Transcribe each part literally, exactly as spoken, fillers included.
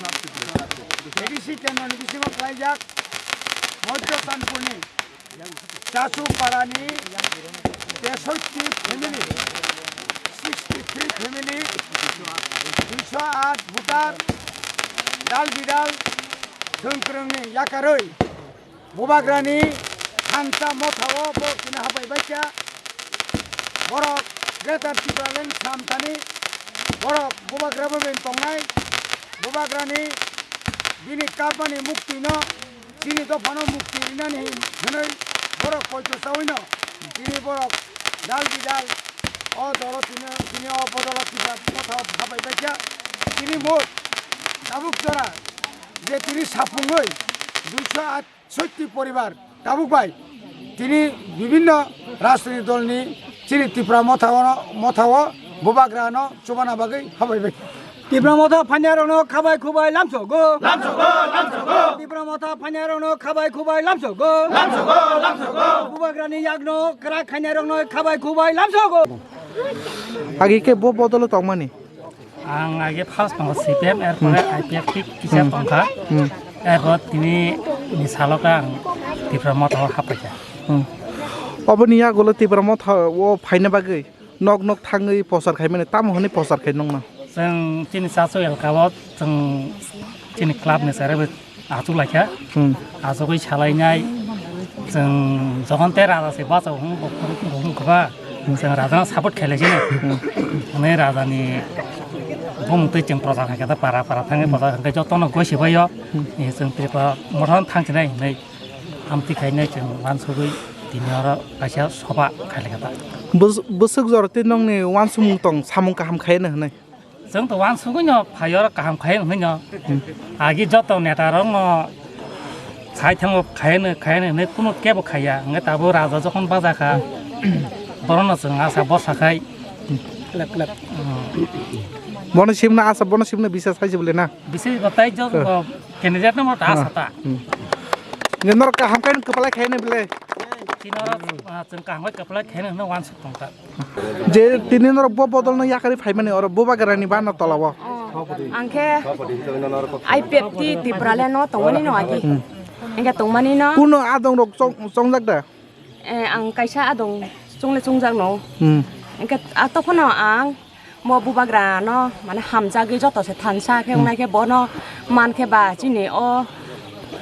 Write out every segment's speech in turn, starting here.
A D C kendroni bisingo khlaijak Madhya Sanpurni Chasu Parani tesotti family, sixty three family, duiso aat voter, dal bidal, thwngkwrwngni yakarwi Bubagrani thansa mothao bo tini habai baikha. Borok Greater Tipraland samtani borok Bubagra bai tongnai. Bubagrani bini kapmani muktino, chini dophano mukti rinani hwnwi borok poito chawino tini borok dal bidal o doro tini, tini o bodolo kisa mothao habai baikha. Tini mot tabuk jora je tini sapungwi duiso aat sotti poribar tabuk bai tini bibinno rajnitik dolni chini Tipra mothao, mothao Bubagrano chubana bagwi habai bai. Tipra motha phainai rokno khabai khubai lamsogo. Lamsogo, lamsogo. Tipra motha phainai rokno khabai khubai lamsogo. Lamsogo, lamsogo. Bubagrani yakno kwrak khainai rokno khabai khubai lamsogo. Agi khe bo bodolo tongmani? Ang age first tongo C P M, erpore Hmm. I P F T kisa Hmm. tongkha. Hmm. Erpor tini ni saloka ang Tipra motha o hapaikha. Hmm. Oboni yagulo Tipra motha o phaina bagwi nok nok thangwi pochar khaimani, tamo hwnwi pochar khai nokno? Chwng chini chasu elkao chwng chini club ni chwrai bai achuk laikha. Hmm. Achugwi salainai chwng jokhon tei raja se bachao hwnwi bo hwnwi kwba, Hmm. chwng rajano support khailai sini. Hmm. Hwnwi rajani bumung twi chwng prochar khaikha da para para thangwi Hmm. prochar khaikha jotono goi se baio. Hmm. Ni chwng Tripura mothano thang sinai hwnwi amtwi khainai chwng uansugwi tini oro kaisa soba khailaikha da. Bwswk jora tei nokni uansukmung tong samung kaham khaino hwnwi? Chwng to uansugwino phai oro kaham khai hwnwi no. Hmm. Agi joto neta rokno sai thango khai hwnwi, khai hwnwi hwnwi kunu kebo khaiya. Hwnkhe tabuk raja jokhon bajakha, borokno chwng asa borsa khai. Lek, lek. Hmm. Bono simno asa, bono simno bisa sai se bole na? Bisi batai jo, Hmm. candidate no mo ta asa ta. Hmm. Nge norok kaham khai kwplai khai hwnwi bole? Tini oro, ah, chwng kaham khai kwplai khai hwnwi uansuk tongkha. Je tini norok bo bodolno yakarwi phaimani oro Bubagrani bana tolao. Oh, ang khe I P F T Tipraland no tongmani no agi. Hmm. Engkhe tongmani no. Kuno adong rok chong-, chongjak da? Eh, ang kaisa adong chongle chongjak no. Hmm. Engkhe a tophano ang mo Bubagra no mane hamjagwi joto se thansa khe Hmm. wngnai khe bono man khe ba chini o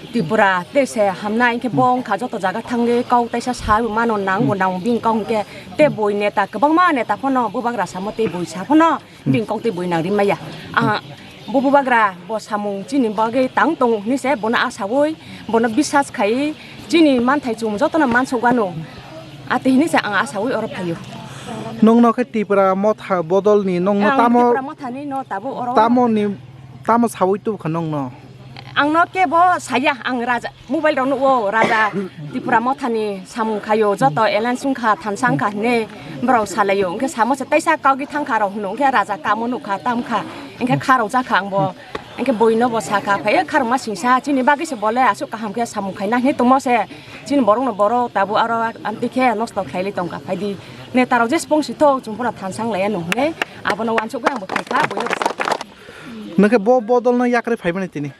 Tripura tei se hamnai, hwnkhe bo Hmm. wngkha joto jaga thangwi kok taisa sa mano nang bo Hmm. nang bini kok hwnkhe tei bui neta kwbangma neta phano Bubagra samo tei bui sa phano Hmm. bini kok tei bui nang rimaya. Ah, bo Bubagra bo samung chini bagwi tang tongo hinwi se bono asaui bono bisas khai chini manthai chum jotono mansuk ano. Ati hinwi se ang asaui oro phaio. Nongno khe Tipra motha bodolni nongno Ang tamo Tipra mothani no tabuk oro. Tamoni Tamo saui tubukha nongno? Angno kebo saya, ang raja, mobile rok nukgo, raja Tripura mothani samung khaio, joto alliance wngkha, thansa wngkha hinwi borok salaio. Hwnkhe samo se taisa kagwi thangkha rok hwno, hwnkhe raja kamo nukha, tamkha, hwnkhe kharok jakha angbo, hwnkhe buino bo sakha, phai kharokma singsa, chini bagwi se bole aswk kaham khe samung khaina hinwi tongmo se, chini borokno borok tabuk aro amtwi khe nosto khlailai tongkha, phaidi netarok jespong sithok, chwng phano thansa wng laiya nung hinwi abono uansukgwi angbo phaikha, buino bo sakha. Nokhe bo bodolno yakarwi phaimani tini?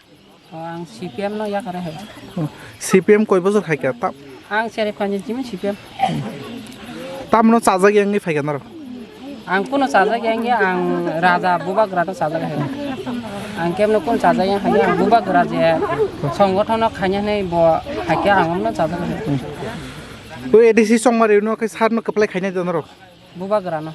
O, ang C P M no yakarwi hai. Hmm. C P M koi bosor khaikha? Ta- Ang seri panji jimi C P M. Tamno chajak yang ni phaikha norok? Ang kuno chajak yang ya, ang raja Bubagra no chajak hai. Ang kemno kun chajak yang hai, ang Bubagra je songgothon no khaina hinwi bo haikhe ang amno chajak hai. O A D C chongmari no khe sar no kwplai khaina de norok? Bubagra no.